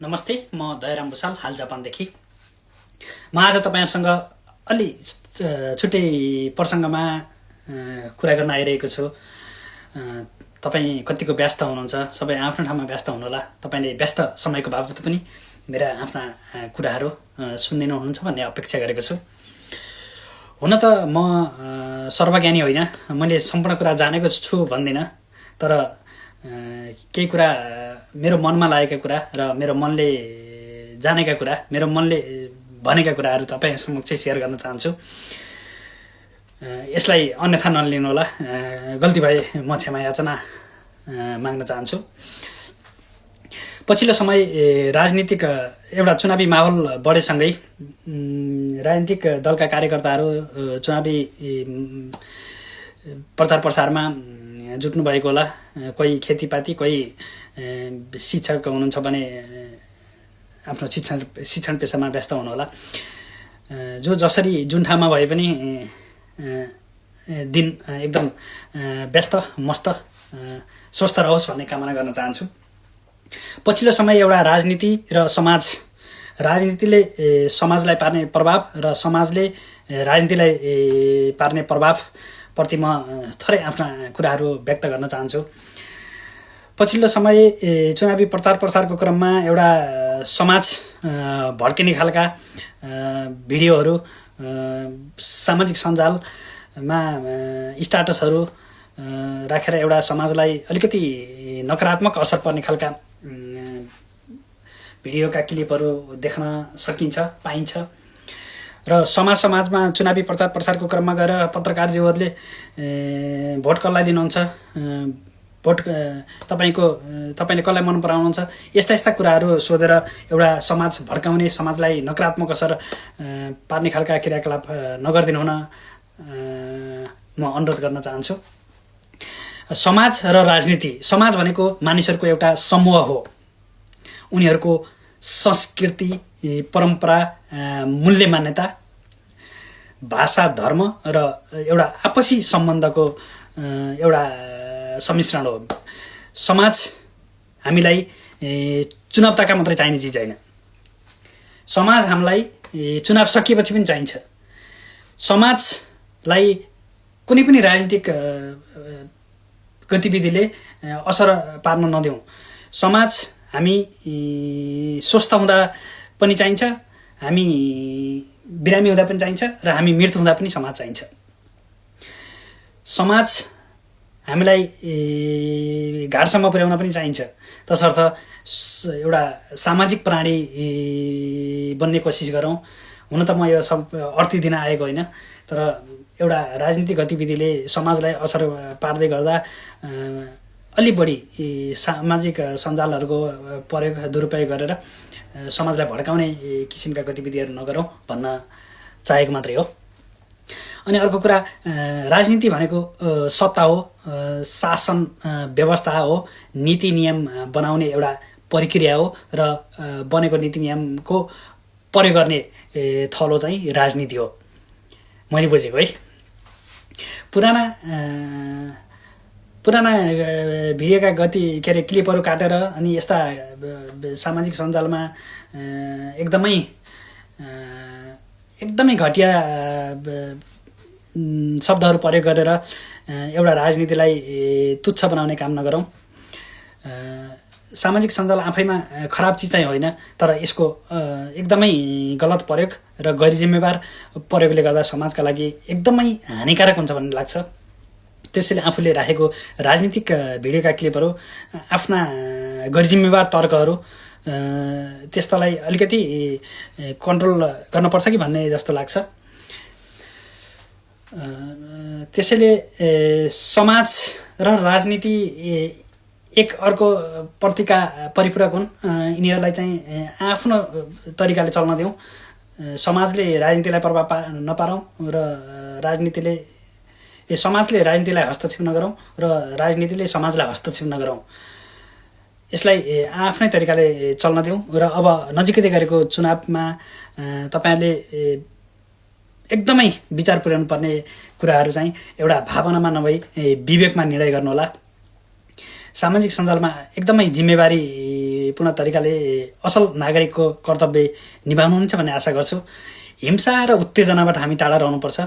नमस्ते, म दयाराम भुसाल, हाल जापानदेखि। म आज तपाईहरुसँग अलि छुट्टै प्रसङ्गमा कुरा गर्न आइरहेको छु। तपाई कतिको व्यस्त हुनुहुन्छ, सबै आफ्नो ठाउँमा व्यस्त हुनुहोला। तपाईले व्यस्त समयको बावजुद पनि मेरा आफ्ना कुराहरू सुनिदिनु हुनुहुन्छ भन्ने अपेक्षा गरेको छु। हुन त म सर्वज्ञानी होइन, मैले सम्पूर्ण कुरा जानेको छु भन्दिनँ, तर केही कुरा मेरो मनमा लागेका कुरा र मेरो मनले जानेका कुरा, मेरो मनले भनेका कुराहरू तपाईहरु समक्ष शेयर गर्न चाहन्छु। यसलाई अन्यथा नलिनु होला, गल्ती भए म क्षमा याचना माग्न चाहन्छु। पछिल्लो समय राजनीतिक एउटा चुनावी माहौल बढेसँगै राजनीतिक दलका कार्यकर्ताहरू चुनावी प्रचार प्रसारमा जुट्नु भएको होला। कोही खेतीपाती, कोही शिक्षक हुनुहुन्छ भने आफ्नो शिक्षण पेशामा व्यस्त हुनुहोला। जो जसरी जुन ठाउँमा भए पनि दिन एकदम व्यस्त, मस्त, स्वस्थ रहोस् भन्ने कामना गर्न चाहन्छु। पछिल्लो समय एउटा राजनीति र समाज, राजनीतिले समाजलाई पार्ने प्रभाव र समाजले राजनीतिलाई पार्ने प्रभाव प्रति म थोरै आफ्ना कुराहरू व्यक्त गर्न चाहन्छु। पछिल्लो समय चुनावी प्रचार प्रसारको क्रममा एउटा समाज भड्किने खालका भिडियोहरू सामाजिक सञ्जालमा स्ट्याटसहरू राखेर एउटा समाजलाई अलिकति नकारात्मक असर पर्ने खालका भिडियोका क्लिपहरू देख्न सकिन्छ, पाइन्छ। र समाजमा चुनावी प्रचार प्रसारको क्रममा गएर पत्रकारज्यूहरूले भोट कसलाई दिनुहुन्छ, भोट तपाईले कसलाई मन पराउनुहुन्छ, यस्ता कुराहरू सोधेर एउटा समाज भड्काउने, समाजलाई नकारात्मक असर पार्ने खालका क्रियाकलाप नगरिदिनु हुन म अनुरोध गर्न चाहन्छु। समाज र राजनीति, समाज भनेको मानिसहरूको एउटा समूह हो। उनीहरूको संस्कृति, परम्परा, मूल्य मान्यता, भाषा, धर्म र एउटा आपसी सम्बन्धको एउटा सम्मिश्रण हो। समाज हामीलाई चुनावताका मात्रै चाहिने चिज होइन। समाज हामीलाई चुनाव सकिएपछि पनि चाहिन्छ। समाजलाई कुनै पनि राजनीतिक गतिविधिले असर पार्न नदेऊ। समाज हामी स्वस्थ हुँदा पनि चाहिन्छ, हामी बिरामी हुँदा पनि चाहिन्छ, र हामी मृत्यु हुँदा पनि समाज चाहिन्छ। समाज हामीलाई घाटसम्म पुर्याउन पनि चाहिन्छ। तसर्थ एउटा सामाजिक प्राणी बन्ने कोसिस गरौँ। हुन त म यो सब अर्थी दिन आएको होइन, तर एउटा राजनीतिक गतिविधिले समाजलाई असर पार्दै गर्दा अलि बढी सामाजिक सञ्जालहरूको दुरुपयोग गरेर समाजलाई भड्काउने किसिमका गतिविधिहरू नगरौँ भन्न चाहेको मात्रै हो। अनि अर्को कुरा, राजनीति भनेको सत्ता हो, शासन व्यवस्था हो, नीति नियम बनाउने एउटा प्रक्रिया हो, र बनेको नीति नियमको प्रयोग गर्ने थलो चाहिँ राजनीति हो, मैले बुझेको है। पुराना भिडियोका क्लिपहरू काटेर अनि यस्ता सामाजिक सञ्जालमा एकदमै घटिया शब्दहरू प्रयोग गरेर एउटा राजनीतिलाई तुच्छ बनाउने काम नगरौँ। सामाजिक सञ्जाल आफैमा खराब चिज चाहिँ होइन, तर यसको एकदमै गलत प्रयोग र गैरजिम्मेवार प्रयोगले गर्दा समाजका लागि एकदमै हानिकारक हुन्छ भन्ने लाग्छ। त्यसैले आफूले राखेको राजनीतिक भिडियोका क्लिपहरू, आफ्ना गैरजिम्मेवार तर्कहरू, त्यस्तालाई अलिकति कन्ट्रोल गर्नुपर्छ कि भन्ने जस्तो लाग्छ। त्यसैले समाज र राजनीति एक अर्को प्रतिका परिपूरक हुन्। यिनीहरूलाई चाहिँ आफ्नो तरिकाले चल्न दिउँ। समाजले राजनीतिलाई प्रभाव नपारौँ र समाजले राजनीतिलाई हस्तक्षेप नगरौँ र राजनीतिले समाजलाई हस्तक्षेप नगरौँ। यसलाई आफ्नै तरिकाले चल्न दिउँ। र अब नजिकै गरेको चुनावमा तपाईहरुले एकदमै विचार पुर्याउनु पर्ने कुराहरू चाहिँ एउटा भावनामा नभई विवेकमा निर्णय गर्नुहोला। सामाजिक सञ्जालमा एकदमै जिम्मेवारी शान्तिपूर्ण तरिकाले असल नागरिकको कर्तव्य निभाउनुहुन्छ भन्ने आशा गर्छु। हिंसा र उत्तेजनाबाट हामी टाढा रहनुपर्छ।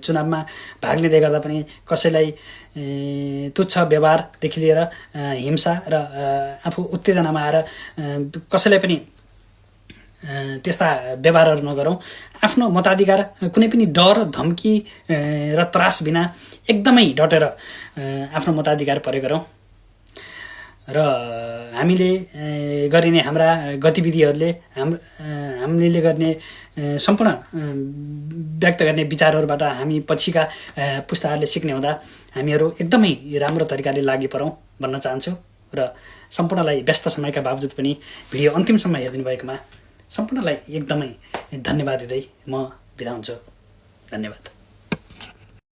चुनावमा भाग लिँदै गर्दा पनि कसैलाई तुच्छ व्यवहारदेखि लिएर हिंसा र आफू उत्तेजनामा आएर कसैलाई पनि त्यस्ता व्यवहारहरू नगरौँ। आफ्नो मताधिकार कुनै पनि डर धम्की र त्रास बिना एकदमै डटेर आफ्नो मताधिकार प्रयोग गरौँ र हामीले गरिने हाम्रा गतिविधिहरूले हामीले गर्ने सम्पूर्ण व्यक्त गर्ने विचारहरूबाट हामी पछिका पुस्ताहरूले सिक्ने हुँदा हामीहरू एकदमै राम्रो तरिकाले लागि परौँ भन्न चाहन्छु र सम्पूर्णलाई व्यस्त समयका बावजुद पनि भिडियो अन्तिमसम्म हेरिदिनु भएकोमा सम्पूर्णलाई एकदमै धन्यवाद दिँदै म बिदा हुन्छु। धन्यवाद।